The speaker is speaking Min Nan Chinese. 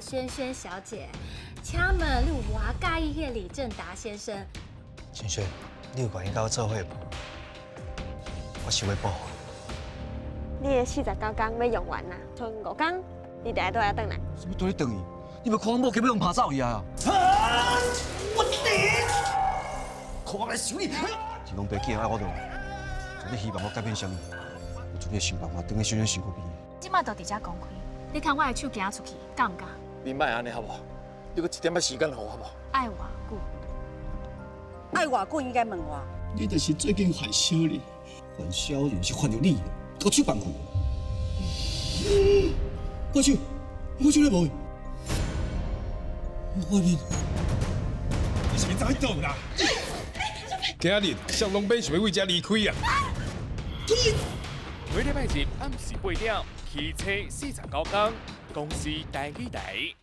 萱萱小姐，請問你有偌佮意彼个李正達先生？萱萱，你有願意佮我做伙無？我想欲報復你的49工欲用完啦，賰5工，你著愛綴轉來。啥物綴你轉去？你無看我某今欲予人拍走去啊？我頂！看我來收你！天公伯既然愛我轉來，就你希望我改變啥物？我絕對想辦法轉去萱萱身軀邊。這馬就佇遮公開，你牽我的手行出去，敢毋敢？你莫按呢好無？你閣一點仔時間予我好無？愛偌久？愛偌久應該問我。你就是最近犯小人，犯小人是犯著你，閣手放去。我手，我手咧無？我面，你是欲走去佗啦？今日雙龍馬想欲為遮離開啊！每禮拜日暗時8點，汽車49工，公視台語台。